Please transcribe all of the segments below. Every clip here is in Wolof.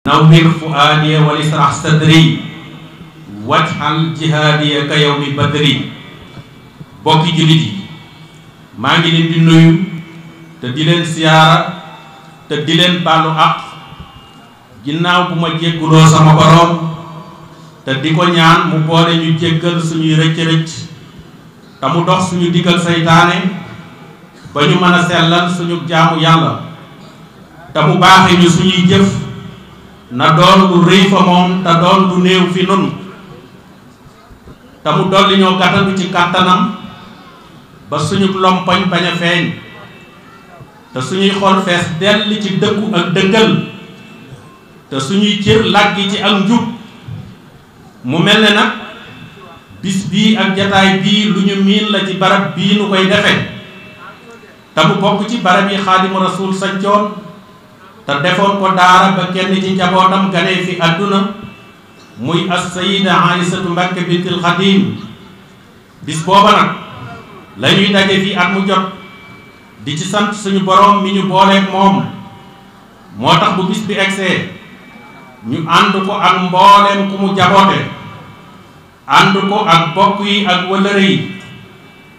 nawwir fuaadiya wal israh sadri wajhal jihaadiya ka yawmi badri. bokki jullit yi maa ngi leen di nuyu te di leen siyaara te di leen baalu àq ginnaaw bu ma jégguloo sama boroom te di ko ñaan mu boole ñu jéggal suñuy rëcc-rëcc te mu dox suñu diggal saytaane ba ñu mën a sellal suñu jaamu yàlla te mu baaxe ñu suñuy jëf na doon lu rëy fa moom te doon lu néew fi nun te mu dolli ñoo gàttandu ci kàttanam ba suñu lompoñ bañ a feeñ te suñuy xol fees dell ci dëggu ak dëggal te suñuy cër làggi ci ak njub. mu mel ne nag bis bii ak jataay bii lu ñu miin la ci barab bii nu koy defe te mu bokk ci barab yi xaadimu rasul sancoon te defoon ko daara ba kenn ci njabootam ganee fi àdduna muy as-sayida Aysatu Mbàkke bintul Xadim. bis booba nag la ñuy daje fii at mu jot di ci sant suñu boroom mi ñu booleeg moom. moo tax bu bis bi egsee ñu ànd ko ak mbooleem ku mu jaboote ànd ko ak bokk yi ak wëllëre yi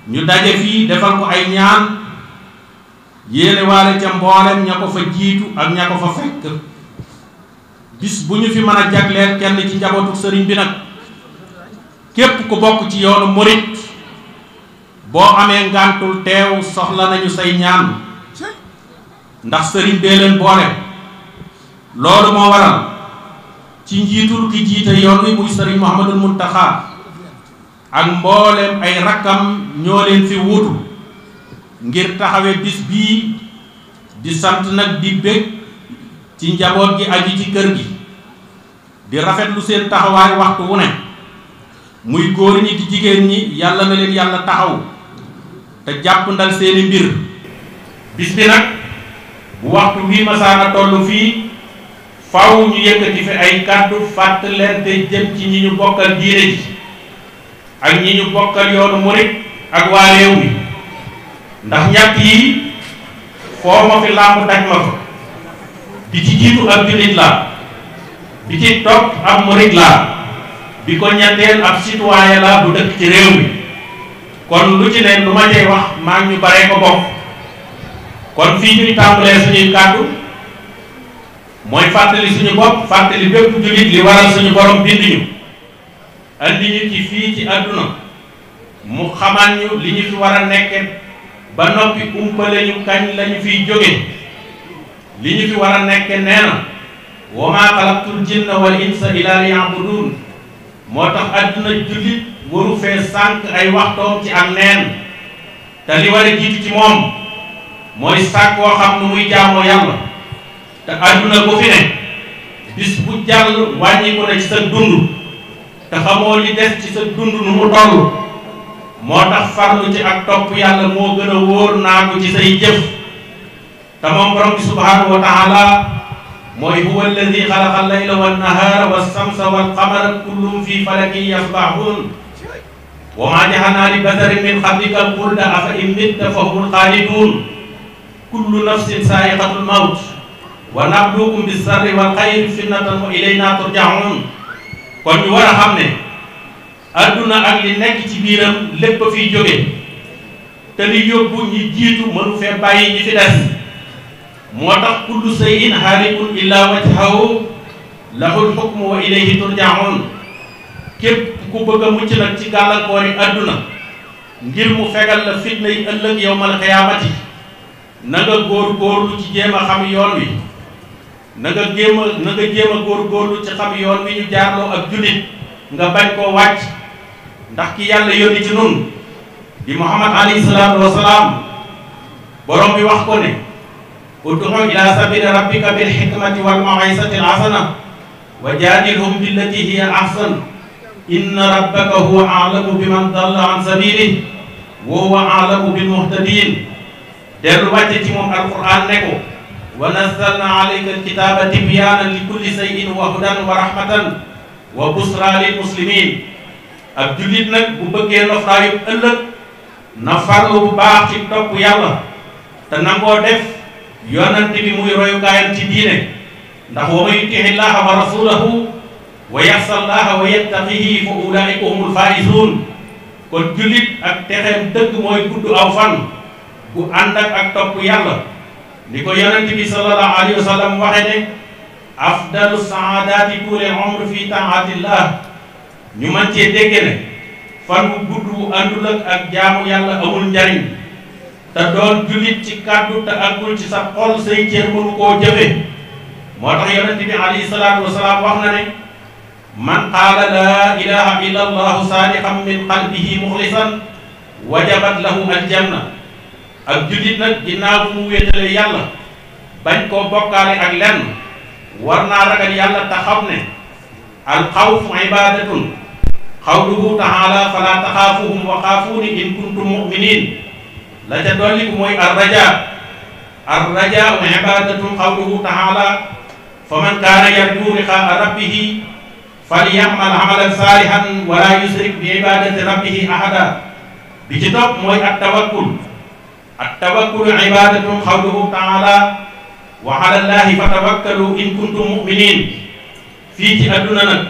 ñu daje fii defal ko ay ñaan yéene waale ca mbooleem ña ko fa jiitu ak ña ko fa fekk. bis bu ñu fi mën a jagleel kenn ci njabootu sëriñ bi nag képp ku bokk ci yoonu murit boo amee ngàntul teew soxla nañu say ñaan ndax sëriñ bee leen boole. loolu moo waral ci njiitul ki jiite yoon wi muy sëriñ Muhammadul Muntaxa ak mbooleem ay rakkam ñoo leen fi wuutu ngir taxawe bis bii di sant nag di bég ci njaboot gi aju ci kër gi di rafetlu seen taxawaay waxtu wu ne muy góor ñi di jigéen ñi yàlla na leen yàlla taxaw te jàpp ndal seeni mbir. bis bi nag bu waxtu bii masaana tollu fii faw ñu yëkkati fi ay kàddu fàttalente jëm ci ñi ñu bokkal diine ji ak ñi ñu bokkal yoonu murit ak waa réew mi ndax ñett yi foo ma fi làmb daj ma fa. bi ci jiitu ab jullit la bi ci topp ab murit la bi ko ñetteel ab citoyen la bu dëkk ci réew mi. kon lu ci ne lu ma cay wax maa ngi ñu baree ko bokk. kon fii ñuy tàmbalee suñuy kàddu mooy fàttali suñu bopp fàttali bépp jullit li waral suñu borom bind ñu andi ñu ci fii ci àdduna mu xamal ñu li ñu fi war a nekke ba noppi umpale ñu kañ lañu fiy jóge. li ñu fi war a nekke nee na wa maa xalaqtul jinna wal insa illa liya'budun. moo tax àdduna jullit waru fee sànq ay waxtoom ci am neen te li war a jiitu ci moom mooy sàkk koo xam nu muy jaamoo yàlla. te àdduna ko fi ne bis bu jàll wàññi ko ne ci sa dund te xamoo li des ci sa dund nu mu toll. moo tax farlu ci ak topp yàlla moo gën a wóor naa ko ci say jëf. te moom borom bi subhanahu wa taala mooy huwa alladi xalaqa allayla wannahaara wassamsa walqamara kullum fi falakin yasbahuun wa maa ja'alnaa li basarin min qablika al-xulda afa in mitta fa humul xaaliduun kullu nafsin saa'iqatul mawt wa nabluukum bis-sarri wal xayri fitnatan wa ilaynaa turja'uun. kon ñu war a xam ne adduna ak li nekk ci biiram lépp a fiy jóge te li yóbbu ñi jiitu mënu fee bàyyi ñi fi des. moo tax kullu shay'in haalikun illaa wajhahu lahul hukmu wa ilayhi turja'uun. képp ku bëgg a mucc nag ci gàllankoori adduna ngir mu fegal la fitna yi ëllëg yawmal qiyaamati na nga góor-góorlu ci jéem a xam yoon wi. na nga jéem a góor-góorlu ci xam yoon wi ñu jaarloo ak jullit nga bañ koo wàcc ndax ki yàlla yónni ci nun di Muhammad alayhi salaatu wa salaam borom bi wax ko ne ud'u ila sabili rabbika bil hikmati wal maw'izati al hasana wa jaadilhum billati hiya ahsan inna rabbaka huwa a'lamu biman dalla an sabilihi wa huwa a'lamu bil muhtadin. dellu wàcce ci moom alquran ne ko wa nazzalna alayka alkitaba tibyaanan li kulli shay'in wa hudan wa rahmatan wa busra lil muslimin. ab jullit nag bu bëggee noflaayu ëllëg na farlu bu baax ci topp yàlla te nangoo def yonent bi muy royukaayam ci diine ndax wa man yuti'i llaha wa rasulahu wa yaxsa llaha wa yattaqihi fa ulaika humul faizun. kon jullit ak texeem dëgg mooy gudd aw fan bu ànd ak topp yàlla ni ko yonent bi sallallahu alayhi wa sallam waxe ne afdalu saadati tuulil umr fi taatillah. ñu man cee dégg ne fan bu gudd bu àndul ak jaamu yàlla amul njariñ te doon jullit ci kàddu te àggul ci sa xol say cër mënu koo jëfe. moo tax yonent bi alayhi salaatu wasalaam wax na ne man qaala laa ilaha illa allahu saadiqan min qalbihi muxlisan wajabat lahu aljanna. ak jullit nag ginnaaw bu mu wéetale yàlla bañ koo bokkaale ak lenn war naa ragal yàlla te xam ne alxawfu ibadatun xawluhu taala fala taxaafuhum wa xaafuuni in kuntum muminin. la ca dolli mooy arraja ibadatun xawluhu taala faman kaana yarju liqaa rabbihi falyamal amalan saalihan wala yusrik bi ibadati rabbihi ahada. bi ci topp mooy attawakkul ibadatun xawluhu taala wa ala llahi fatawakkalu in kuntum muminin. fii ci adduna nag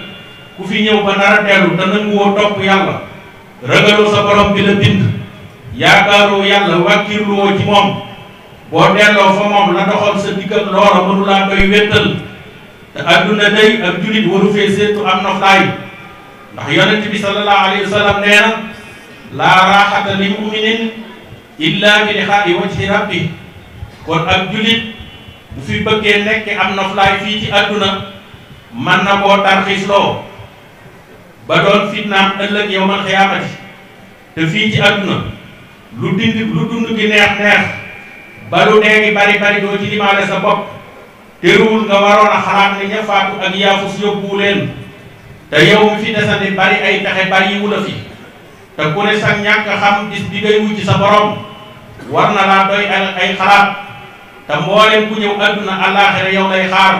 ku fi ñëw ba nar a dellu te nanguwoo topp yàlla ragaloo sa borom bi la bind yaakaaroo yàlla wàkkirluwoo ci moom boo delloo fa moom la doxal sa diggal loola mënu laa doy wéttal. te adduna day ak jullit waru fee seetu am noflaay ndax yonent bi sallallahu alayhi wa sallam nee na laa raaxata li muminin illa bi liqaa'i wajhi rabbi. kon ak jullit bu fi bëggee nekk am noflaay fii ci adduna man na koo tarxiisloo ba doon fitnaam ëllëg yawmal xiyaamati. te fii ci adduna lu dund gi neex ba lu dee gi bari doo ci limaale sa bopp. teewul nga waroon a xalaat ne ña faatu ak yaafus yóbbu leen te yow mi fi desandi bari ay pexe bàyyiwu la fi te ku ne sax ñàkk xam bis bi ngay wujj sa borom war na laa doy ay xalaat. te mboolem ku ñëw adduna àllaaxira yow lay xaar.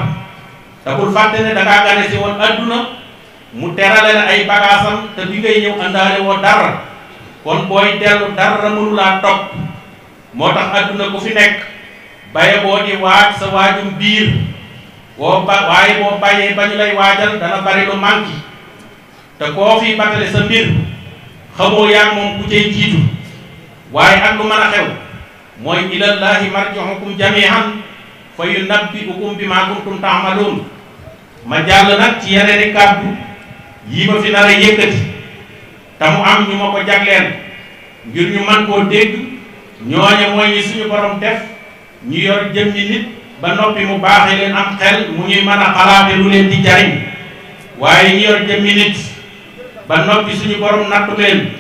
te bul fàtte ne dangaa gane si woon adduna mu terale la ay bagaasam te bi ngay ñëw àndaale woo dara. kon booy dellu dara mënu laa topp. moo tax adduna ku fi nekk baye boo di waaj sa waajum biir waaye boo bàyyee ba ñu lay waajal dana bari lu manqué. te koo fi batale sa mbir xamoo yaa moom ku cay jiitu. waaye ak lu mën a xew mooy ilallahi marji'ukum jami'an fa yunabbi'ukum bima kuntum ta'malun. ma jàll nag ci yeneeni kàddu yi ma fi nar a yëkkati te mu am ñu ma ko jagleel ngir ñu man koo dégg. ñooñe mooy ñi suñu borom def ñu yor jëmmi nit ba noppi mu baaxee leen am xel mu ñuy mën a xalaate lu leen di jariñ. waaye ñi yor jëmmi nit ba noppi suñu borom nattu leen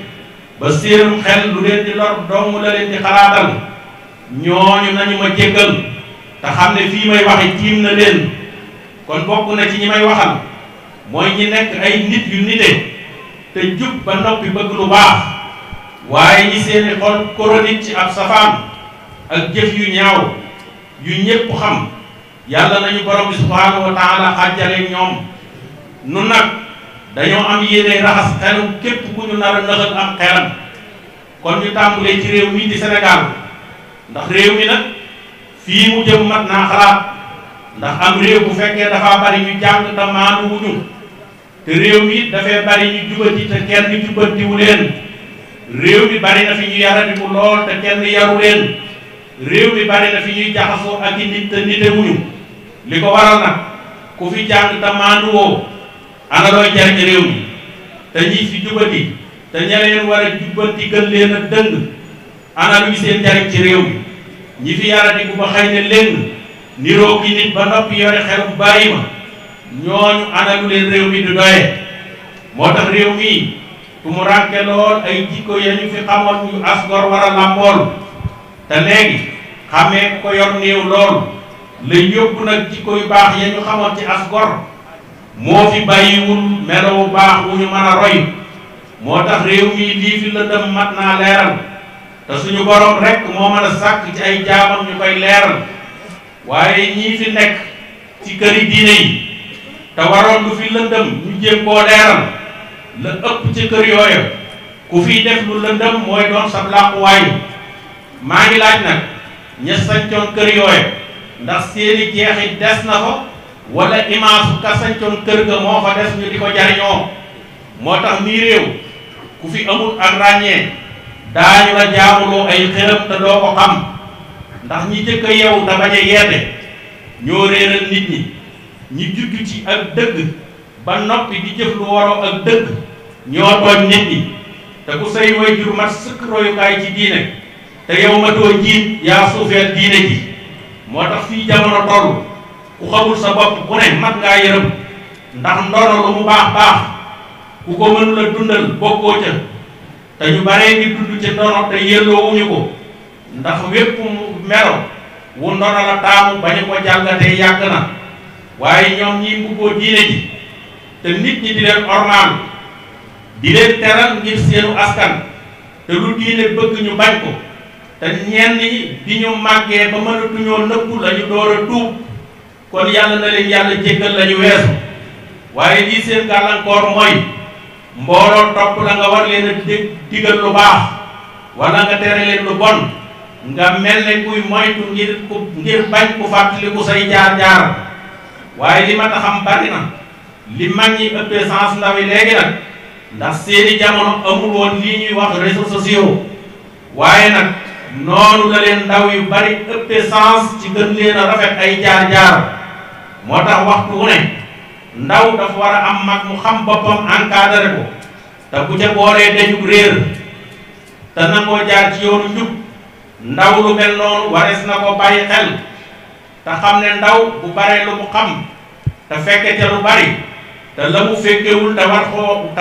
ba séerum xel lu leen di lor dong la leen di xalaatal. ñooñu nañu ma jéggal te xam ne fii may waxe tiim na leen. kon bokk na ci ñi may waxal mooy ñi nekk ay nit yu nite te jub ba noppi bëgg lu baax waaye ñi seeni xol chronique ci ab safaan ak jëf yu ñaaw yu ñépp xam. yàlla nañu borom bi subhaanahu wa taala xàjjale ñoom. nun nag dañoo am yéene raxas xelu képp ku ñu nar a nëxal am xelam. kon ñu tàmbulee ci réew mi di Sénégal ndax réew mi nag fii mu jëm mat naa xalaat. ndax am réew bu fekkee dafa bari ñu jàng te maanu wuñu te réew mi dafay bari ñu jubati te kenn jubantiwu leen. réew mi bari na fi ñu yaradiku lool te kenn yaru leen. réew mi bari na fi ñuy jaxasoo ak i nit te nitewuñu. li ko waral nag ku fi jàng te maanu woo ana looy jariñ réew mi. te ñi fi jubati te ña leen war a jubanti gën leen a dëng ana luy seen jariñ ci réew mi. ñi fi yaradiku ba xëy ne léng niroo gi nit ba noppi yore xelu bàyyi ma ñooñu ana lu leen réew mi du doye. moo tax réew mi tu mu rànke lool ay jikko ya ñu fi xamoon ñu asgor war a làmbool. te léegi xamee ko yor néew lool la yóbbu nag jikko yu baax ya ñu xamoon ci asgor moo fi bàyyiwul melowu baax wu ñu mën a roy. moo tax réew mi lii fi lëndëm mat naa leeral te suñu borom rek moo mën a sàkk ci ay jaamam ñu koy leeral. waaye ñii fi nekk ci këri diine yi te waroon lu fi lëndëm ñu jéem koo leeral la ëpp ci kër yooyu ku fiy def lu lëndëm mooy doon sab làquwaay. maa ngi laaj nag ña sañcoon kër yooyu ndax seeni jeexit des na fa wala image ka sañcoon kër ga moo fa des ñu di ko jariñoo moo tax mii réew ku fi amul ak ràññee daañu la jaamuloo ay xërëm te doo ko xam ndax ñi jëkk a yeewu te bañ a yeete ñoo réeral nit ñi juddu ci ak dëgg ba noppi di jëf lu waroo ak dëgg ñoo tooñ nit ñi te ku say waajur mat sëkk royukaay ci diine te yow matoo njiit yaa suufeel diine ji moo tax fii jamono toll ku xamul sa bopp ku ne mat ngaa yërëm ndax ndono lu mu baax baax ku ko mënula dundal bokkoo ca te ñu baree ngi dund ci ndono te yelloowuñu ko ndax wépp melo wu ndono la taamu bañu ko jàngatee yàgg na waaye ñoom ñi mbubboo diine ji te nit ñi di leen ormaal di leen teral ngir seenu askan te lu diine bëgg ñu bañ ko te ñenn ñi di ñu màggee ba mënatuñoo nëbbu la ñu door a tuub kon yàlla na leen yàlla jéggal la ñu weesu waaye lii seen gàllankoor mooy mbooloo topp la nga war leen a digal lu baax wala nga tere leen lu bon nga mel ne kuy moytu ngir bañ ku fàttaliku say jaar-jaar waaye li ma taxam bari na li mag ñi ëppee sens ndaw yi léegi nag ndax seeni jamono amul woon lii ñuy wax réseaux sociaux waaye nag noonu la leen ndaw yu bari ëppee sens ci gën leen a rafet ay jaar-jaar moo tax waxtu wu ne ndaw dafa war a am mag mu xam boppam encadré ko te bu ca boolee dañu réer te nangoo jaar ci yoonu njub ndaw lu mel noonu warees na ko bàyyi xel te xam ne ndaw bu baree lu mu xam te fekke ca lu bari te la mu fekkewul te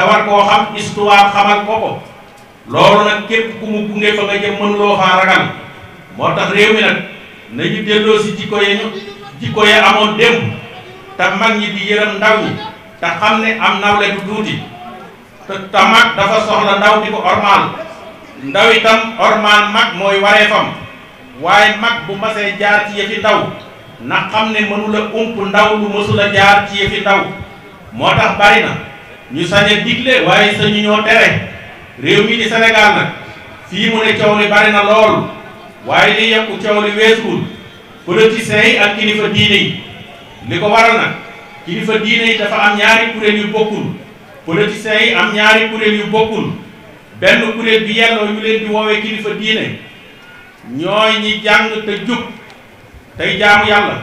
war koo xam histoire xamal ko loolu nag képp ku mu gunge fa nga jëm mën loo faa ragal moo tax réew mi nag nañu delloo si jikko ya amoon démb te mag ñi di yërëm ndaw ñi te xam ne am nawle du tuuti te mag dafa soxla ndaw di ko ormaal ndaw itam ormaal mag mooy wareefam waaye mag bu masee jaar ci yëfi ndaw na xam ne mënula ump ndaw lu mësula jaar ci yëfi ndaw moo tax bari na ñu sañ a digle waaye sañu ñoo tere réew mi di Sénégal nag fii mu ne coow li bari na lool waaye li yokku coow li weesuwul politiciens yi ak kilifa diine yi li ko waral nag kilifa diine yi dafa am ñaari kuréel yu bokkul politiciens yi am ñaari kuréel yu bokkul benn kuréel bi yelloo ñu leen di woowee kilifa diine ñooy ñi jàng te jub tey jaamu yàlla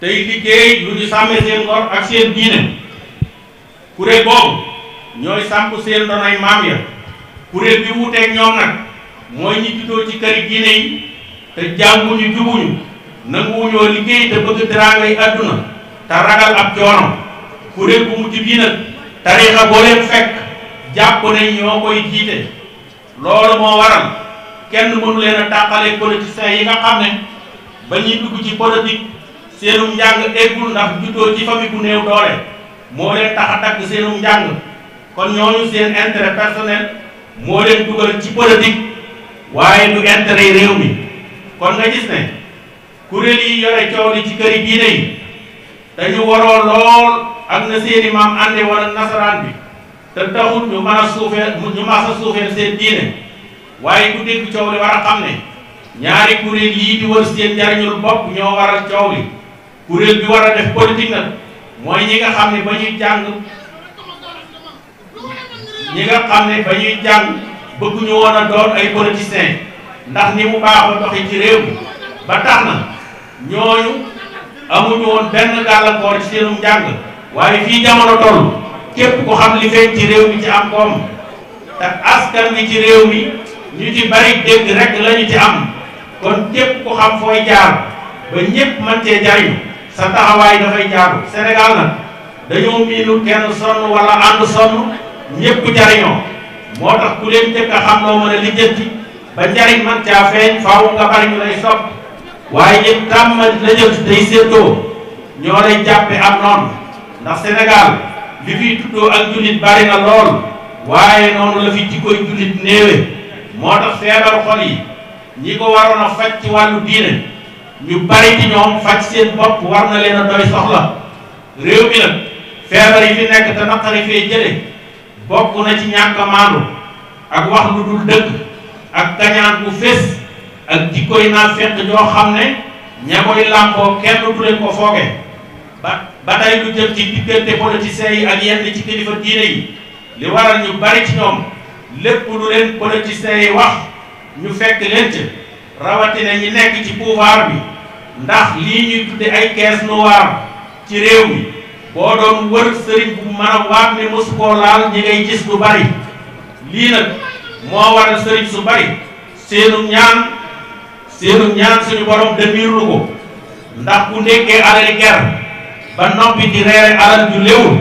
tey liggéey lu ñu sàmmee seen ngor ak seen diine kuréel boobu ñooy samp seen doonay maam ya kuréel bi wuuteeg ñoom nag mooy ñi juddoo ci këri diine yi te jànguñu jubuñu nanguwuñoo liggéey te bëgg teraangay àdduna te ragal ab coono kuréel bu mujj bii nag tariixa boo leen fekk jàpp ne ñoo koy jiite loolu moo waral kenn mënu leen a tàqalee politiciens yi nga xam ne ba ñuy dugg ci politique seenum njàng eggul ndax juddoo ci famille bu néew doole moo leen tax a dagg seenum njàng kon ñooñu seen intérêt personnel moo leen dugal ci politique waaye du intérêt yi réew mi kon nga gis ne kuréel yi yore coow li ci këri diine yi dañu waroo lool ak na seeni maam ànde wala nasaraan bi te taxul ñu mën a suufeel seen diine waaye ku dégg coow li war a xam ne ñaari kuréel yii di wër seen njariñul bopp ñoo waral coow li kuréel bi war a def politique nag mooy ñi nga xam ne ba ñuy jàng bëgguñu woon a doon ay politiciens ndax ni mu baaxoo doxi ci réew mi ba tax na ñooñu amuñu woon benn gàllankoor ci seenum njàng waaye fii jamono toll képp ku xam li feeñ ci réew mi ci am koom te askan wi ci réew mi ñu ci bari dégg rek lañu ci am kon képp ku xam fooy jaar ba ñépp mën cee jariñ sa taxawaay dafay jaaru Sénégal nag dañoo miinu kenn sonn wala ànd sonn ñépp jariñoo moo tax ku leen njëkk a xam loo mën a lijjanti ba njariñ man caa feeñ faaw nga bari ñu lay sopp waaye ñëpp tàmm lijjanti day séddoo ñoo lay jàppe am noonu ndax Sénégal li fiy tuddoo ak jullit bari na lool waaye noonu la fi jikkoy jullit néewe moo tax feebar xol yi ñi ko waroon a faj ci wàllu diine ñu bari ci ñoom faj seen bopp war na leen a doy soxla réew mi nag feebar yi fi nekk te naqari fee jële bokk na ci ñàkk a maandu ak wax lu dul dëgg ak kañaan bu fés ak jikkoy naa fekk joo xam ne ña koy làmboo kenn du leen ko fooge ba tey lu jëm ci diggante politiciens yi ak yenn ci kilifa diine yi li waral ñu bari ci ñoom lépp lu leen politiciens yi wax ñu fekk leen ca rawatina ñi nekk ci pouvoir bi ndax lii ñuy tudde ay caisse noire ci réew mi boo doon wër sëriñ bu mën a waat ne mosu koo laal ñi ngay gis lu bari lii nag moo waral sëriñ su bari seenu ñaan suñu borom demiirlu ko ndax bu ndekkee alali ger ba noppi di reere alal ju léewul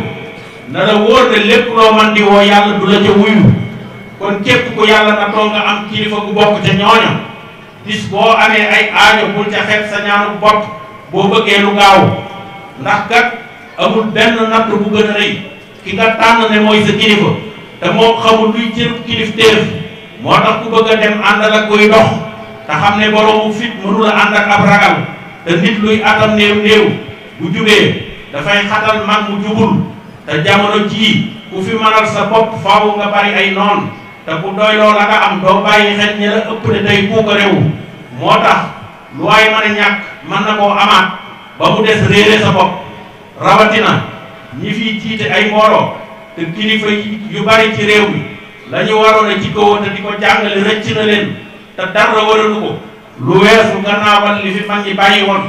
na la wóor ne lépp loo man di woo yàlla du la ca wuyu kon képp ku yàlla na too nga am kilifa gu bokk ca ñooña bis boo amee ay aajo bul ca xeeb sa ñaanu bopp boo bëggee lu gaaw ndax kat amul benn natt bu gën a rëy ki nga tànn ne mooy sa kilifa te moom xamul luy cërub kilifteef moo tax ku bëgg a dem àndal ak kuy dox te xam ne boroomu fit mënula ànd ak ab ragal te nit luy atam néew bu jubee dafay xatal mag mu jubul te jamono jii ku fi mënal sa bopp faaw nga bari ay noon te bu doy loo la nga am doo bàyyi xel ñi la ëpp ne tey puuka réew moo tax lu waay mën a ñàkk mën na koo amaat ba mu des réere sa bopp rawatina ñi fiy jiite ay mbooloo te kilifa yu bari ci réew mi la ñu waroon a jikkoo te di ko jàngale rëcc na leen te dara waralu ko lu weesu gannaawal li fi mag ñi bàyyi woon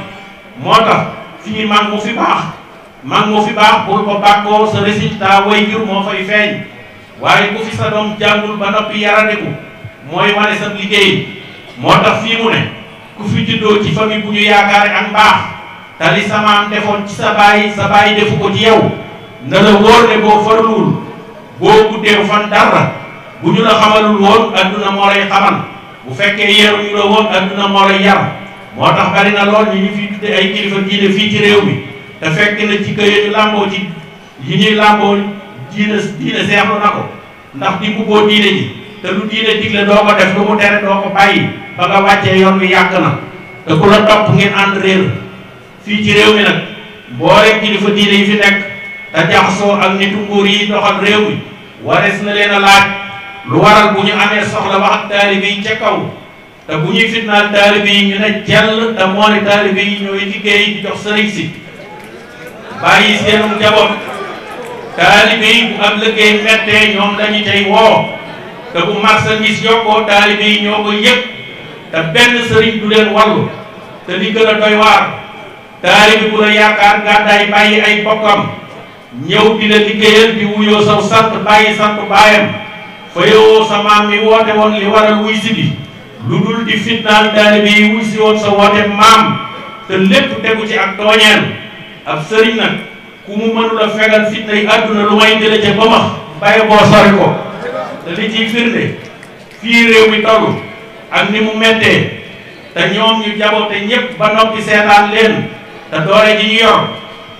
moo tax fii mag mu fi baax bul ko bàkkoo sa résultat way jur moo fay feeñ waaye ku fi sa doom jàngul ba noppi yaradeku mooy wane sa liggéey moo tax fii mu ne ku fi juddoo ci famille bu ñu yaakaare ak mbaax te li sa maam defoon ci sa baay defu ko ci yow na la wóor ne boo farluwul boo guddee fan dara bu ñu la xamalul woon adduna moo lay xamal bu fekkee yeeruñu la woon adduna moo lay yar moo tax bari na lool ñi ñu fi tudde ay kilifa diine fii ci réew mi te fekk na ci këye ñu làmboo ci yi ñuy làmboo diine seexlu na ko ndax di mbubboo diine ji te lu diine digle doo ko def lu mu tere doo ko bàyyi ba nga wàccee yoon wi yàgg na te ku la topp ngeen ànd réer fii ci réew mi nag mboolem kilifa diine yi fi nekk te jaxasoo ak nitu nguur yi doxal réew mi warees na leen a laaj lu waral bu ñu amee soxla wax ak taalibe yi ca kaw te bu ñuy fitnaal taalibe yi ñu ne jell te moo ne taalibe yi ñooy liggéey di jox sëriñ si bàyyi seenu njaboot taalibe yi bu am liggéey mettee ñoom lañu tey woo te bu marchandise yokkoo taalibe yi ñoo ko yëg te benn sëriñ du leen wallu te li gën a doy waar taalibe bu la yaakaar gàddaay bàyyi ay bokkam ñëw di la liggéeyal di wuyoo saw sant bàyyi sant baayam fa yow sa maam mi woote woon li waral wuy si bi lu dul di fitnaal taalibe yi wuy si woon sa woote maam te lépp tegu ci ak tooñeel ab sëriñ nag ku mu mënula fegal fitna yi àdduna lu may jële ca ba max bàyyi boo sori ko te li ciy firnde fii réew mi toll ak ni mu mettee te ñoom ñu jaboote ñépp ba noppi seetaan leen te doole ji ñu yor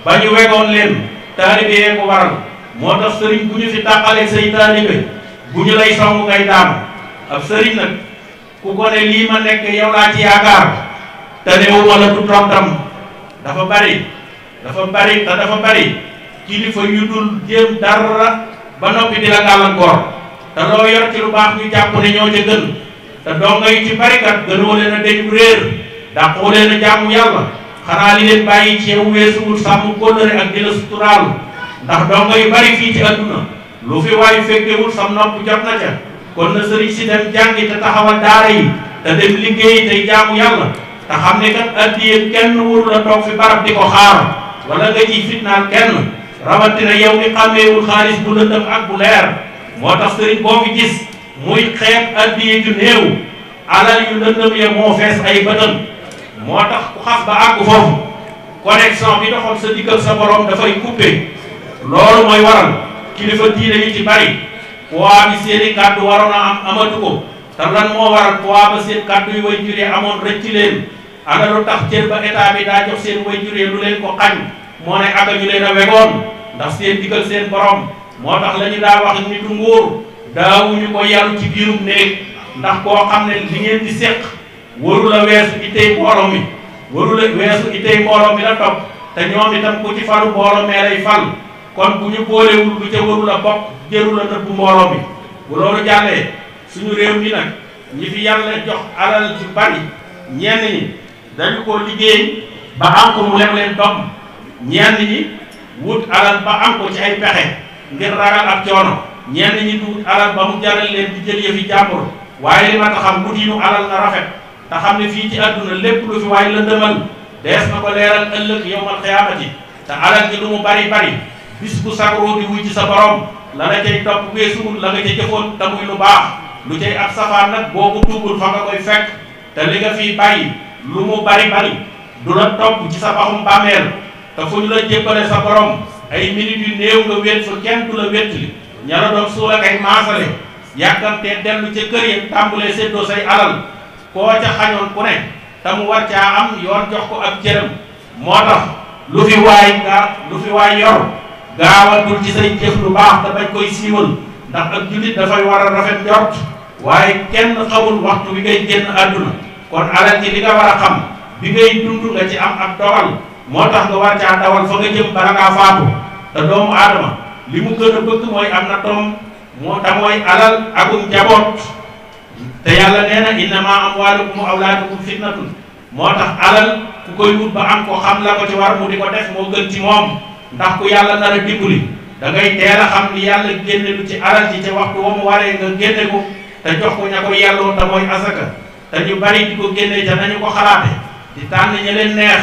ba ñu wegoon leen taalibe yee ko waral moo tax sëriñ bu ñu fi tàqalee say taalibe bu ñu lay song ngay daanu ab sëriñ nag ku ko ne lii ma nekk yow laa ci yaakaar te néew wala du tontam dafa bari te dafa bari kilifa yu dul jéem dara ba noppi di la gàllankoor te loo yor ci lu baax ñu jàpp ne ñoo ca gën te donga yu ci bari kat gënoo leen a deñu réer dàqoo leen a jaamu yàlla xanaa li leen bàyyi ci yow weesuwul sàmm kóllëre ak di la suturaal ndax donga yu bari fii ci adduna lu fi waayu fekkewul sam nopp jot na ca kon na sëriñ si dem jàngi te taxawal daara yi te dem liggéeyi tey jaamu yàlla te xam ne kat addiye kenn wuru la toog fi barab di ko xaar wala nga ciy fitnaal kenn rawatina yow mi xàmmeewul xaalis bu lëndëm ak bu leer moo tax sëriñ boo fi gis muy xeeb addiye ju néew alal yu lëndëm ya moo fees ay bëtam moo tax ku xas ba àgg foofu connexion bi doxoon sa digg ak sa borom dafay coupé loolu mooy waral kilifa diine yu ci bari poids bi seeni kàddu waroon a am amatu ko te lan moo waral poids ba seen kàddu yu way juree amoon rëcc leen ana lu tax cër ba état bi daa jox seen way juree lu leen ko xañ moo ne aga ñu leen a wegoon ndax seen diggal seen borom moo tax la ñu daa wax nitu nguur daawuñu ko yaru ci biirum néeg ndax koo xam ne li ngeen di séq waru la weesu itey mbooloo mi la topp te ñoom itam ku ci falu mbooloo mee lay fal kon bu ñu boolewul lu ca waru la bokk jëru la nëbbu mbooloo mi bu loolu jàllee suñu réew mi nag ñi fi yàlla jox alal ci bari ñenn ñi dañu ko liggéey ba am ko mu lem leen doom ñenn ñi wut alal ba am ko ci ay pexe ngir ragal ab coono, ñenn ñi di wut alal ba mu jaral leen di jël yëfi jàmbur. waaye li ma taxam wutiinu alal na rafet te xam ne fii ci àdduna lépp lu fi waay lëndëmal dees na ko leeral ëllëg yawmal qiyaamati. te alal ji lu mu bari bari bis bu sagroo di wuy ci sa borom la la cay topp weesuwul la nga ca jëfoon te muy lu baax. lu cay ab safaan nag boo ko tuubul fa nga koy fekk te li nga fiy bàyyi lu mu bari bari du la topp ci sa baxum bàmmeel. te fu ñu la jébbale sa borom ay minutes yu néew nga wét fa kenn du la wétli ña la doon suul ak ay maasale yàkkamtee dellu ca kër ya tàmbulee séddoo say alal koo ca xañoon ku ne te mu war caa am yoon jox ko ab cëram. moo tax lu fi waay yor gaawatul ci say jëf lu baax te bañ koy siiwal ndax ak jullit dafay war a rafet njort waaye kenn xamul waxtu bi ngay génn àdduna. kon alal ji li nga war a xam bi ngay dund nga ci am ab dogal moo tax nga war caa dawal fa nga jëm bala ngaa faatu. te doomu aadama li mu gën a bëgg mooy am na doom te mooy alal akum njaboot. te yàlla nee na innama amwaalukum wa awlaadukum fitnatun. moo tax alal ku koy wut ba am ko xam la ko ci war mu di ko def moo gën ci moom. ndax ku yàlla nar a dimbali da ngay teel a xam ni yàlla génne lu ci alal ji ca waxtu wa mu waree nga génne ko te jox ko ña ko yelloo te mooy asaka. te ñu bari di ko génne ca nañu ko xalaate di tànn ña leen neex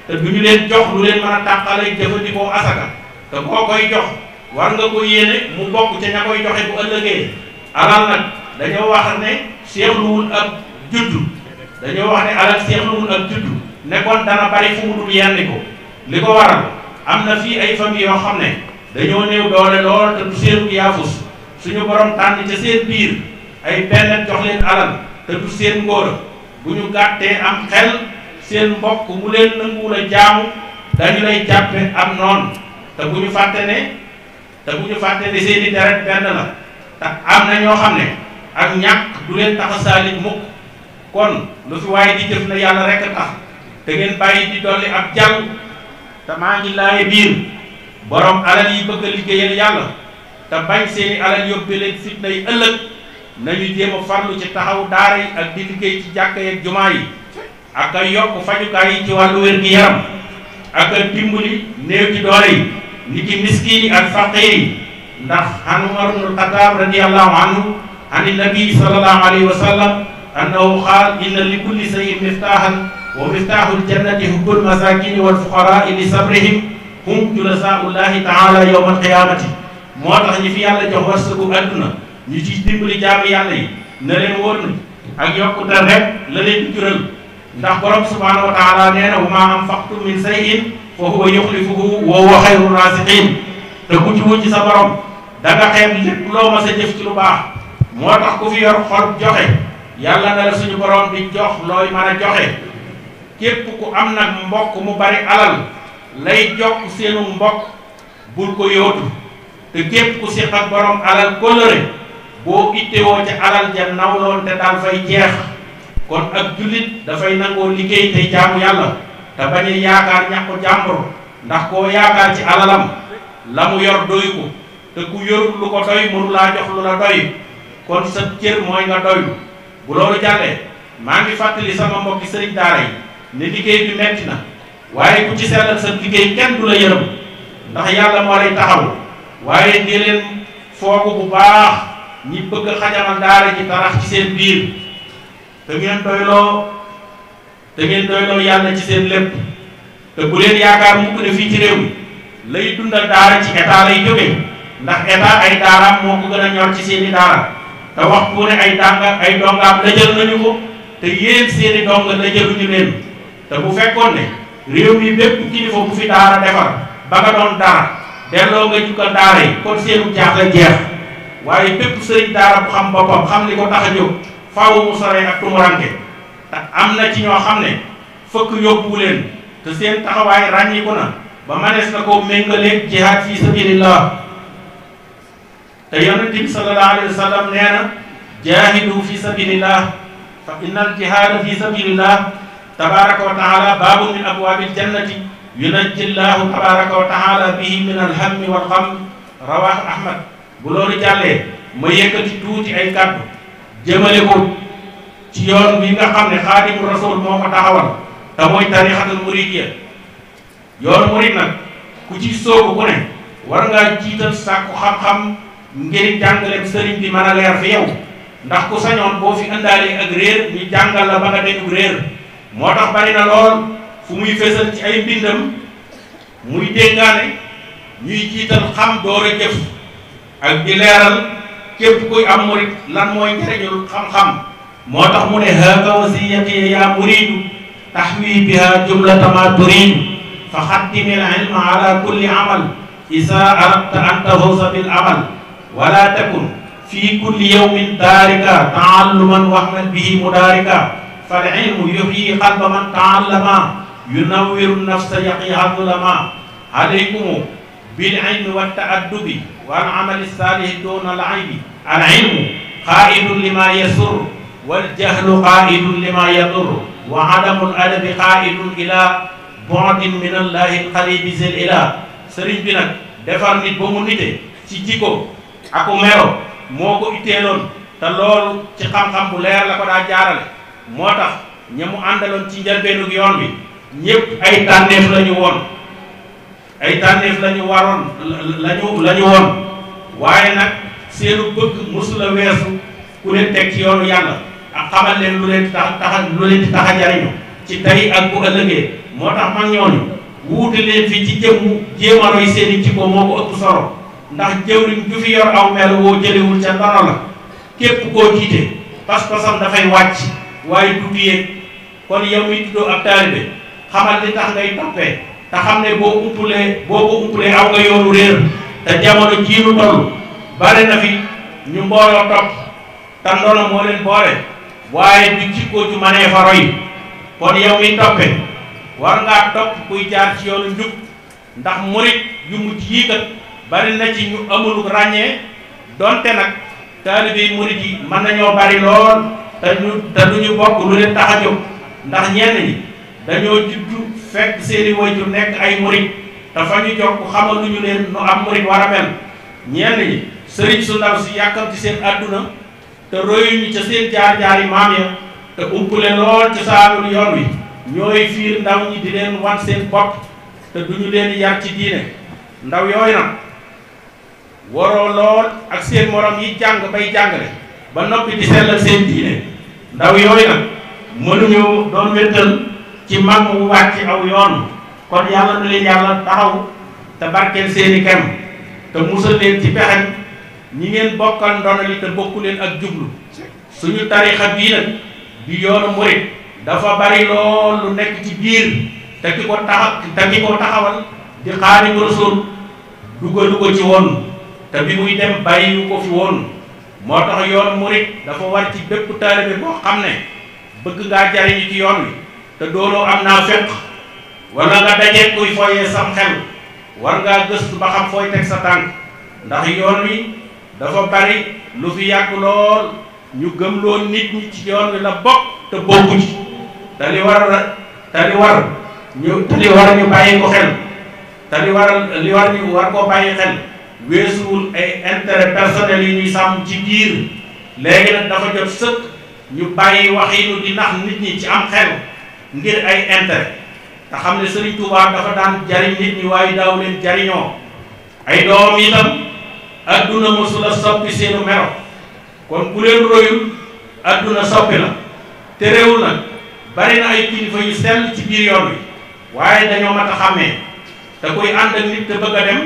te du ñu leen jox lu leen mën a tàqale jëfandikoo asaka. te koo koy jox war nga ko yéene mu bokk ca ña koy joxe bu ëllëgee. alal nag dañoo wax ne seexluwul ab juddu dañoo wax ne alal seexluwul ab juddu nekkoon dana bari fu mu dul yenni ko. li ko waral am na fii ay famille yoo xam ne dañoo néew doole lool te du seenu yaafus suñu borom tànn ca seen biir ay bennet jox leen alal te du seen ngóora. bu ñu gàttee am xel seen mbokk mu leen nanguwul a jaamu dañu lay jàppe am noon. te bu ñu fàtte ne seeni deret benn la. te am na ñoo xam ne ak ñàkk du leen tax a saalit mukk. kon lu fi waaye di jëf na yàlla rekk tax te ngeen bàyyi di dolli ab jàll. te maa ngi laaye biir borom alal yi bëgg a liggéeyal yàlla te bañ seeni alal yóbbe leen fitna yi ëllëg nañu jéem a farlu ci taxaw daara yi ak di liggéey ci jàkka yi ak jumaa yi ak a yokk fajukaay yi ci wàllu wér-gi-yaram ak a dimbali néew ci doole yi ni ki miskiin yi ak faqiir yi. ndax an Umar ibn Xattaab radiyallahu anhu an nabi sallallahu alayhi wa sallam annahu qaal inna li kulli shay'in miftaahan wa miftaaxul jannati hubbul masaakiini wal fuqaraa'i li sabrihim hum julasaa'ullahi ta'ala yawmal qiyaamati. moo tax ñi fi yàlla jox wërsëgu àdduna ñu ci dimbali jaamu yàlla yi na leen wóor na ak yokkute rek la leen jural. ndax borom subhaanahu wa ta'ala nee na wa maa anfaqtum min shay'in fa huwa yuxlifuhu wa huwa xayru raasiqiin. te ku ci wut ci sa borom da nga xeeb lépp loo ma sa jëf ci lu baax. moo tax ku fi yor xol joxe yàlla na la suñu borom di jox looy mën a joxe. képp ku am nag mbokk mu bari alal lay jokk seenu mbokk bul ko yóotu. te képp ku siq ak borom alal kóllëre boo ittewoo ca alal ja nawloon te daal fay jeex. kon ak jullit dafay nangoo liggéey tey jaamu yàlla te bañ a yaakaar ñàkku jàmbur. ndax koo yaakaar ci alalam la mu yor doy ko te ku yorul lu ko doy mënu laa jox lu la doy. kon sa cër mooy nga doylu. bu loolu jàllee maa ngi fàttali sama mbokki sëriñ daara yi ne liggéey bi metti na waaye ku ci sellal sa liggéey kenn du la yërëm ndax yàlla moo lay taxaw. waaye di leen foogu bu baax ñi bëgg a xajamal daara ji tarax ci seen biir te ngeen doyloo yàlla ci seen lépp. te bu leen yaakaar mukk ne fii ci réew mi lay dundal daara ci état lay jóge ndax état ay daaraam moo ko gën a ñor ci seeni daara. te waxtu ne ay dongaam lëjël nañu ko te yéen seeni dong lëjëluñu leen. te bu fekkoon ne réew mi bépp kilifa bu fi daara defar ba nga doon dara delloo nga jukkal daara yi kon seenu jaaxle jeex. waaye bépp sëriñ daara bu xam boppam xam li ko tax a jóg faaw mu sore ak tumuranke. te am na ci ñoo xam ne fëkk yóbbu leen te seen taxawaay ràññiku na ba manees na koo méngaleeg jihaad fi sabilillah. te yonent bi sallallahu alayhi wa sallam nee na jaahidu fi sabilillah fa innal jihaada fi sabilillah tabaraka wa taala baabun min abwaabil jannati yunajji llahu tabaraka wa taala bihi min alhammi wal gham. rawaahu Ahmad. bu loolu jàllee ma yëkkati tuuti ay kàddu jëmale ko ci yoon bi nga xam ne xaadimu rasul moo ko taxawal te mooy tarixatul muridiyya. yoonu murit nag ku ci soobu ku ne war ngaa jiital sàkku xam-xam ngir jàngaleem sëriñ bi mën a leer fi yow ndax ku sañoon boo fi indaalee ak réer ñu jàngal la ba nga dañu réer moo tax bari na lool fu muy fésal ci ay mbindam muy déngaane ñuy jiital xam door a jëf ak di leeral képp kuy am murit lan mooy njëriñul xam-xam moo tax mu ne haaka wasiyati yaa muridu taxwi biha jumlata ma turidu fa xaddimil ilma ala kulli amal isa aradta an tafawza bil amal wala takun fi kulli yawmin taarika taalluman waxman bihi mudaarika fal ilmu yuxyi qalba man taallama yunawwiru nafsa yaqiha zulama alaykum bil ilmi wa taaddubi wal amali saalih duna al aybi al ilmu qaidun lima yasur wal jahlu qaidun lima yadur wa adamul adabi qaidun ila bu'din min allahi alqaribi zil ila sëriñ bi nag defar nit ba mu nite ci jikko aku melo moo ko itteeloon te loolu ci xam-xam bu leer la ko daa jaarale moo tax ña mu àndaloon ci njëlbeenug yoon bi ñépp ay tànneef la ñu woon ay tànneef la ñu waroon la ñu woon waaye nag seenu bëgg mosula weesu ku leen teg ci yoonu yàlla ak xamal leen lu leen di tax a jariñu ci tey ak bu ëllëgee moo tax mag ñooñu wuute leen fi ci jëmmu jéema roy seeni jikko moo ko ëpp solo ndax jëwriñ ju fi yor aw mel woo jëlewul ca ndono la képp koo jiite pas-pasam dafay wàcc waaye du yéeg kon yow mi tuddoo ab taalibe xamal li tax ngay toppee te xam ne boo ko umpulee aw nga yoonu réer te jamono jii nu toll bari na fi ñu mbooloo topp te ndono moo leen boole waaye du jikko ju manee fa roy kon yow mi toppe war ngaa topp kuy jaar ci yoonu njub ndax murit yu mujj yii kat bari na ci ñu amul ràññee donte nag taalibe yi murit yi mën nañoo bari lool te duñu bokk lu leen tax a jóg ndax ñenn ñi dañoo juddu fekk seeni waajur nekk ay murit te fa ñu jokk xamaluñu leen nu am murit war a mel ñenn ñi sëriñ su ndaw si yàkkam ci seen àdduna te royuñu ca seen jaar-jaari maam ya te umpule lool ci saanul yoon wi ñooy fiir ndaw ñi di leen wan seen bopp te duñu leen yar ci diine ndaw yooyu nag waroo lool ak seen morom yi jàng bay jàngale ba noppi di sellal seen diine ndaw yooyu nag mënuñu doon wéttal ci mag mu wàcc aw yoon kon yàlla na leen yàlla taxaw te barkeel seeni kem te musal leen ci pexem ñi ngeen bokkal ndono li te bokku leen ak jublu suñu tarixa bii nag di yoonu murit dafa bari lool lu nekk ci biir te ki ko taxawal di Xaadimu Rasuul dugalu ko ci woon te bi muy dem bàyyiwu ko fi woon moo tax yoonu murit dafa war ci bépp taalibe boo xam ne bëgg ngaa jariñu ci yoon wi te dooloo am naa fekk wala nga dajee kuy fooyee sam xel war ngaa gëstu ba xam fooy teg sa tànk ndax yoon wi dafa bari lu fi yàgg lool ñu gëmloo nit ñi ci yoon wi la bokk te bokku ci te li war ñu bàyyi ko xel te li war ñu war koo bàyyi xel weesuwul ay intérêt personnel yi ñuy sàmm ci biir léegi nag dafa jot sëkk ñu bàyyi waxinu di nax nit ñi ci am xel ngir ay intérêt te xam ne Sëriñ Tuubaa dafa daan jariñ nit ñi waaye daaw leen jariñoo ay doom itam adduna mosula soppi seenu melo kon bu leen royul adduna soppi la te réewul nag bari na ay kilifa yu sell ci biir yoon wi waaye dañoo mat a xàmmee te koy ànd ak nit te bëgg a dem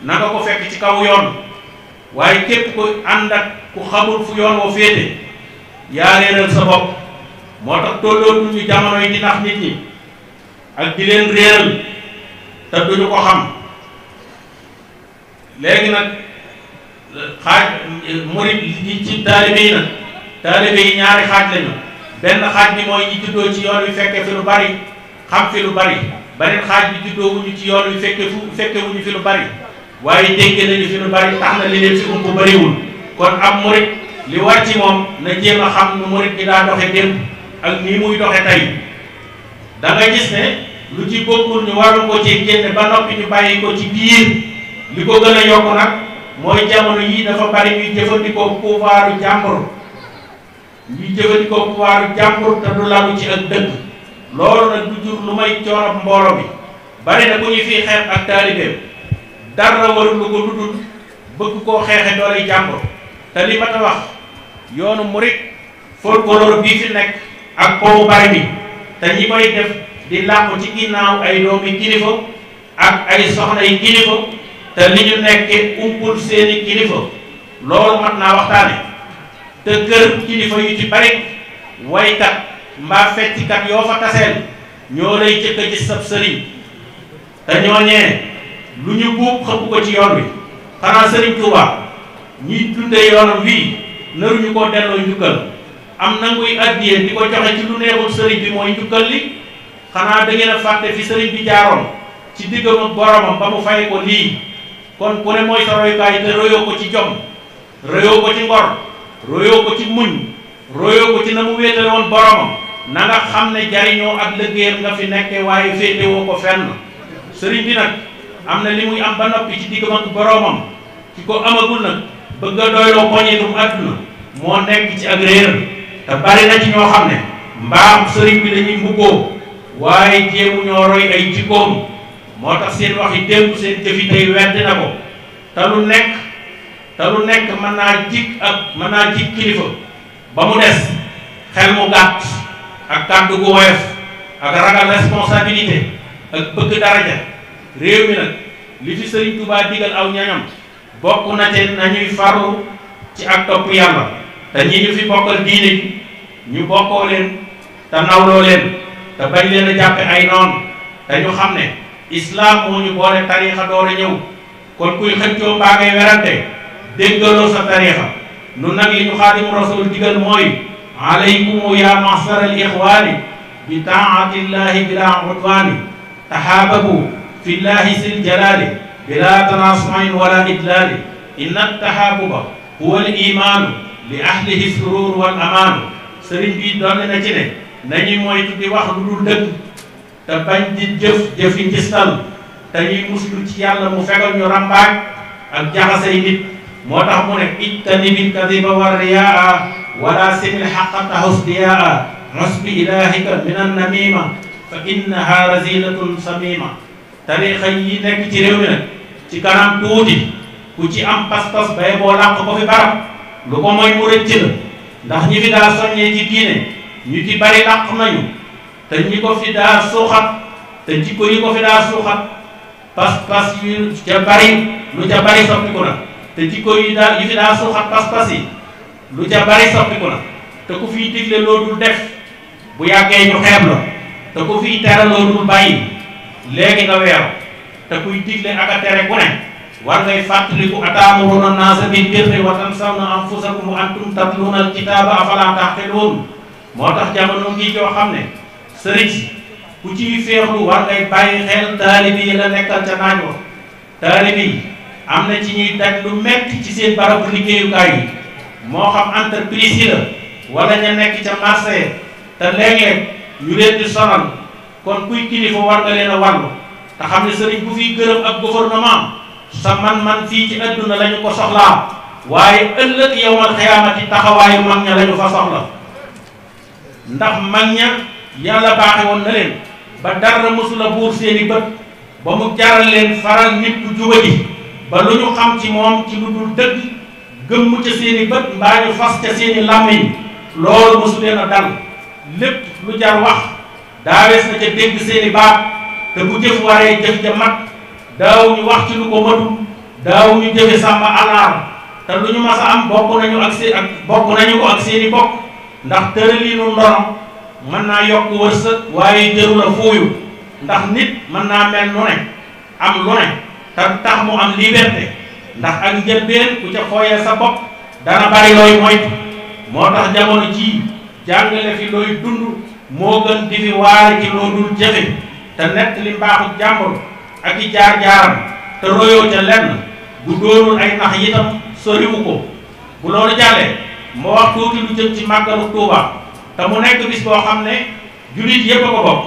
na nga ko fekk ci kaw yoon waaye képp koy ànd ak ku xamul fu yoon woo féete yaa réeral sa bopp moo tax tollootu ñu jamono yi di nax nit ñi ak di leen réeral te duñu ko xam léegi nag xaaj murit yi ci taalibe yi nag taalibe yi ñaari xaaj lañu benn xaaj bi mooy ñi juddoo ci yoon wi fekke fi lu bari xam fi lu bari beneen xaaj bi juddoo wuñu ci yoon wi fekke wuñu fi lu bari waaye dégg nañu fi lu bari tax na li leen fi ump bariwul kon am murit li war ci moom na jéem a xam nu murit gi daa doxe démb ak nii muy doxe tey da nga gis ne lu ci bokkul ñu waroon ko ci génne ba noppi ñu bàyyi ko ci biir li ko gën a yokk nag mooy jamono yii dafa bari ñuy jëfandikoo pouvoiru jàmbur te du lalu ci ak dëgg loolu nag du jur lu may coono mbooloo bi bari na ku ñu fii xeeb ak taalibeem dara warul lu ko ludul bëgg koo xeexe doolay jàmbur te li ma ta wax yoonu murit folklore bii fi nekk ak poobu bari bi te ñi koy def di làqu ci ginnaaw ay doomi kilifa ak ay soxna yi kilifa te li ñu nekke umpul seeni kilifa loolu mat naa waxtaane te kër kilifa yu ci bari waykat mbaa fecckat yoo fa taseel ñoo lay jëkk a gis sab sëriñ te ñooñee lu ñu buub xëpp ko ci yoon wi xanaa sëriñ Tuuba ñuy dundee yoonam wii naruñu koo delloo njukkal am nanguy addiyee di ko joxe ci lu neexul sëriñ bi mooy njukkal li xanaa da ngeen a fàtte fi sëriñ bi jaaroon ci diggam ak boromam ba mu fay ko lii kon ku ne mooy sa royukaay te royoo ko ci jom royoo ko ci ngor royoo ko ci muñ royoo ko ci na mu wéetale woon boromam na nga xam ne jariñoo ak liggéeyam nga fi nekke waaye féetewoo ko fenn sëriñ bi nag am na li muy am ba noppi ci diggam ak boromam ki ko amagul nag bëgg a doyloo poñetum àdduna moo nekk ci ak réer te bari na ci ñoo xam ne mbaam sëriñ bi dañuy mbubboo waaye jéemu ñoo roy ay jikkoom moo tax seen wax yi démb seen jëfi tey weddi na ko te lu nekk mën naa jig kilifa ba mu des xel mu gàtt ak kàddu gu woyof ak ragal responsabilité ak bëgg daraja réew mi nag li fi Sëriñ Tuubaa digal aw ñañam bokk na te nañuy farlu ci ak topp yàlla te ñi ñu fi bokkal diine ji ñu bokkoo leen te nawloo leen te bañ leen a jàppe ay noon te ñu xam ne islaam moo ñu boole tariixa door a ñëw kon kuy xëccoo mbaa ngay werante déggaloo sa tariixa nu nag li ñu Xaadimu Rasuul digal mooy alaykum ya mahsar al ixwaani bi taatillahi bila udwaani tahaababu fillahi sil jalaali bila tanaasuin wala idlaali inna tahaabuba huwa al imaanu li ahlihi surur wal amaanu sëriñ bi doon na ci ne nañuy moytu di wax lu dul dëgg te bañ di jëfi njistal te ñuy muslu ci yàlla mu fegal ñu rambaaj ak jaxasay nit moo tax mu ne ijtanibil kadiba war riyaa wala simil xaqa tahus diyaa xusbi ilahika min an namima fa innaha razilatun samima tarixa yi nekk ci réew mi nag ci kanam tuuti ku ci am pas-pas bay boo làq ko fi barab lu ko mooy mu rëcc la ndax ñi fi daa soññee ci diine ñu ci bari làq nañu te ñi ko fi daa suuxat te jikko yi ko fi daa suuxat pas-pas yu ca bari lu ca bari soppiku na te jikko yi fi daa suuxat pas-pas yi lu ca bari soppiku na te ku fiy digle loo dul def bu yàggee ñu xeeb la te ku fiy tere loo dul bàyyi léegi nga weeru te kuy digle ak a tere ku ne war ngay fàttaliku ataamuruna naasa bil birri wa tansawna anfusakum wa antum tatluuna alkitaaba afalaa taqiluun moo tax jamono ngi joo xam ne sëriñ si ku ciy féexlu war ngay bàyyi xel taalibi yi la nekkal ca naaj wa taalibi yi am na ci ñuy daj lu metti ci seen barabu liggéeyukaay yi moo xam entreprise yi la wala ña nekk ca marché te léeg-léeg ñu leen di sonal kon kuy kilifa war nga leen a wàllu te xam ne sëriñ bu fiy gërëm ak gouvernement sa man-man fii ci adduna la ñu ko soxlaa waaye ëllëg yawmal xiyaamati taxawaayu mag ña la ñu fa soxla ndax mag ña yàlla baaxe woon na leen ba dara mësula buur seeni bët ba mu jaral leen faral nit ku jubadi ba lu ñu xam ci moom ci lu dul dëgg gëmm ca seeni bët mbaa ñu fas ca seeni làmmiñ loolu mësu leen a dal lépp lu jar wax daawees na ca dégg seeni baat te bu jëf waree jëf ja mat daaw ñu wax ci lu ko matul daaw ñu jëfe sàmba alaar te lu ñu mas a am bokk nañu ko ak seeni bokk ndax tëraliinu ndono mën naa yokk wërsëg waaye jëru la fuuyu ndax nit mën naa mel nu ne am lu ne te tax mu am liberté ndax ak njëlbeen ku ca fooyee sa bopp dana bari looy moytu moo tax jamono jii jàngale fi looy dund moo gën di fi waare ci loo dul jëfe te nett li mbaaxu jàmbur ak i jaar-jaaram te royoo ca lenn bu doonul ay nax yitam soriwu ko bu loolu jàllee moo wax tuuti lu jëm ci màggalu Tuuba te mu nekk bis boo xam ne jullit yépp a ko bokk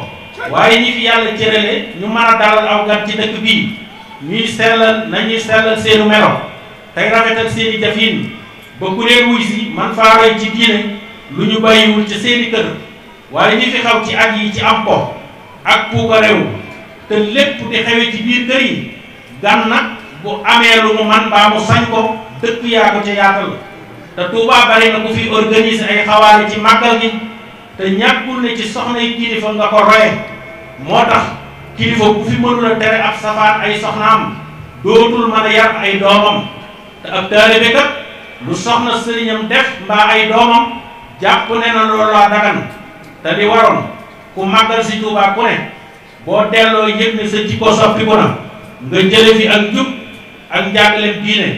waaye ñi fi yàlla cërale ñu mën a dalal aw gan ci dëkk bii nañuy sellal seenu melo tey rafetal seeni jafin ba ku leen wuy si man faa roy ci diine lu ñu bàyyiwul ci seeni kër waaye ñi fi xaw ci at yi ci am po ak puuka réew te lépp di xewe ci biir kër yi gan nag bu amee lu mu man baa mu sañ ko dëkk yaa ko ca yaatal te Touba bari na ku fi organiser ay xawaari ci màggal gi te ñàkkul ne ci soxna yi kilifa nga ko roye moo tax kilifa bu fi mënula tere ab safaan ay soxnaam dootul mën a yar ay doomam te ab taalibe kat lu soxna sëriñam def mbaa ay doomam jàpp ne na loolu laa dagan te di waroon ku màggal si Touba ku ne boo delloo yëg ne sa jikko soppiku na nga jële fi ak njub ak njàngaleem diine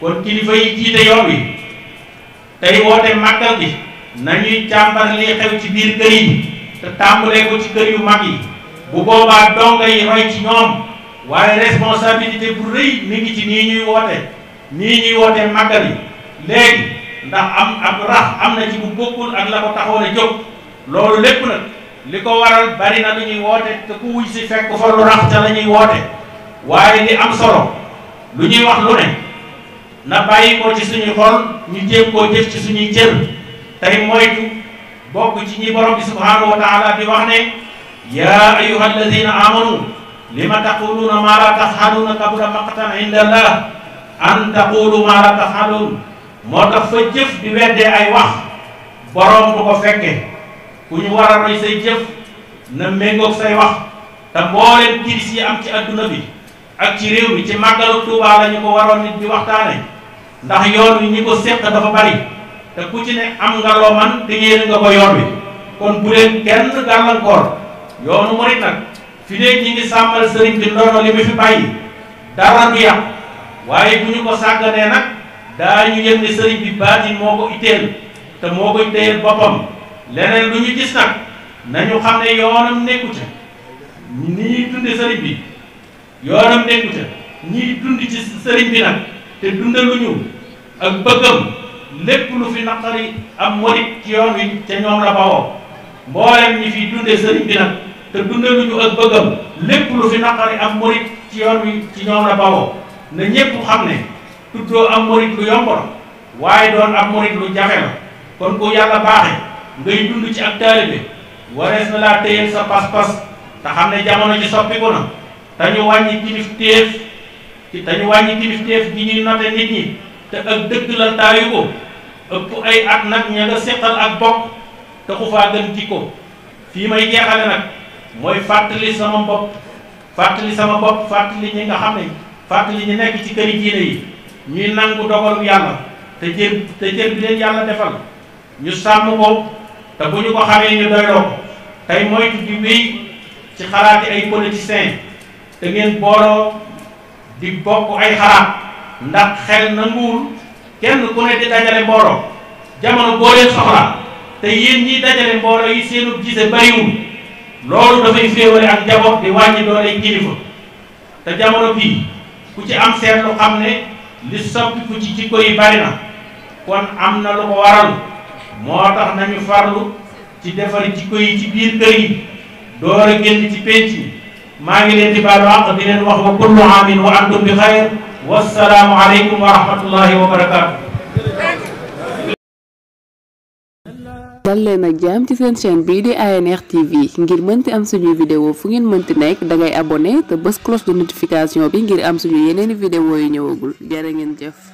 kon kilifa yi jiite yoon wi tey woote màggal gi nañuy càmbar li xew ci biir kër yi te tàmbalee ko ci kër yu mag yi bu boobaa donga yi roy ci ñoom waaye responsabilité bu rëy mi ngi ci nii ñuy wootee màggal yi léegi ndax ab rax am na ci bu bokkul ak la ko taxoon a jóg loolu lépp nag li ko waral bari na lu ñuy woote te ku wuy si fekk fa lu rax ca la ñuy woote waaye li am solo lu ñuy wax lu ne na bàyyi ko ci suñuy xol ñu jéem koo jëf ci suñuy cër tey moytu bokk ci ñi borom bi subhanahu wa taala di wax ne yaa ayyuha alladina amanu lima taquluna ma la taf'aluna kabura maqtan inda allah an taqulu ma la taf'alun moo tax fa jëf di weddee ay wax borom du ko fekke ku ñu war a roy say jëf na méngoog say wax te mbooleem kiris yi am ci adduna bi ak ci réew mi ci màggalu Tuubaa la ñu ko waroon nit di waxtaane ndax yoon wi ñi ko séq dafa bari te ku ci ne am nga loo man te yéene nga ko yoon wi kon bu leen kenn gàllankoor yoonu murit nag fi léegi ñi ngi sàmmal sëriñ bi ndono li mu fi bàyyi dara du yàq waaye bu ñu ko sàgganee nag daañu yëg ne sëriñ bi baatin moo ko itteel te moo koy téyel boppam leneen lu ñu gis nag nañu xam ne yoonam nekku ca nii dunde sëriñ bi yoonam nekku ca ñiy dund ci sëriñ bi nag te dundaluñu ak bëggam lépp lu fi naqari am murit ci yoon wi ca ñoom la bawoo mboolem ñi fi dunde sëriñ bi nag te dundaluñu ak bëggam lépp lu fi naqari am murit ci yoon wi ci ñoom la bawoo na ñépp xam ne tuddoo am murit lu yomb la waaye doon am murit lu jafe la kon ku yàlla baaxe ngay dund ci ak taalibe warees na laa téyel sa pas-pas te xam ne jamono ji soppiku na te ñu wàññi kilifteef gi ñuy note nit ñi te ak dëgg la taayu ko ëpp ay at nag ña nga seqal ak bokk te ku faa gën jikko fii may jeexale nag mooy fàttali sama bopp fàttali ñi nga xam ne fàttali ñi nekk ci këri diine yi ñuy nangu dogalu yàlla te jër bi leen yàlla defal ñu sàmm ko te bu ñu ko xamee ñu doyloo ko tey moytu di wéy ci xalaati ay politiciens te ngeen booloo di bokk ay xalaat ndax xel nanguwul kenn ku ne di dajale mbooloo jamono boo leen soxla te yéen ñiy dajale mbooloo yi seenu gise bariwul loolu dafay féewale ak njaboot di wàññi doole kilifa te jamono bii ku ci am seetlu xam ne li soppiku ci jikko yi bari na kon am na lu ko waral moo tax nañu farlu ci defar jikko yi ci biir kër yi door a génn ci penc yi maa ngi leen di baalu àq di leen wax wa kullu aamin wa antum bi xayr wassalaamu aleykum wa rahmatullahi wa barakaatu. dal leen ak jàmm ci seen chaîne bii di ANR TV ngir mënti am suñuy vidéo fu ngeen mënti nekk dangay abonné te bës cloche de notification bi ngir am suñu yeneeni vidéo yu ñëwagul jërë ngeen jëf.